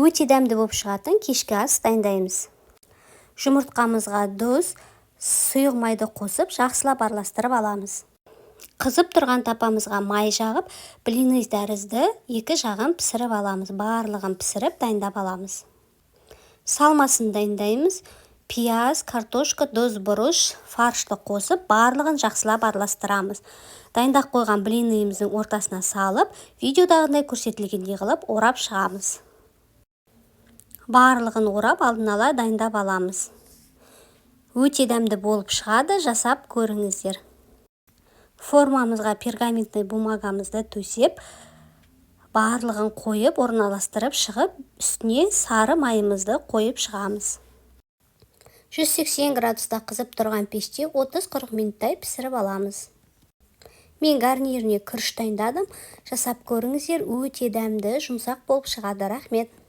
Өте дәмді болып шығатын кешкі ас дайындаймыз. Жұмыртқамызға тұз, сұйық майды қосып, жақсылап араластырып аламыз. Қызып тұрған тапамызға май жағып, блины тәрізді екі жағын пісіріп аламыз. Барлығын пісіріп, дайындап аламыз. Салмасын дайындаймыз. Пияз, картошка, тұз, бұрыш, фаршты қосып, барлығын жақсылап араластырамыз. Дайындап қойған блиныйымыздың ортасына салып, видеодағындай көрсетілгендей қылып орап шығамыз. Барлығын орап, алдын ала дайындап аламыз. Өте дәмді болып шығады, жасап көріңіздер. Формамызға пергаментный бумагамызды төсеп, барлығын қойып, орналастырып шығып, үстіне сары майымызды қойып шығамыз. 180 градуста қызып тұрған пеште 30-40 минуттай пісіріп аламыз. Мен гарниріне күріш дайындадым. Жасап көріңіздер, өте дәмді, жұмсақ болып шығады. Рахмет.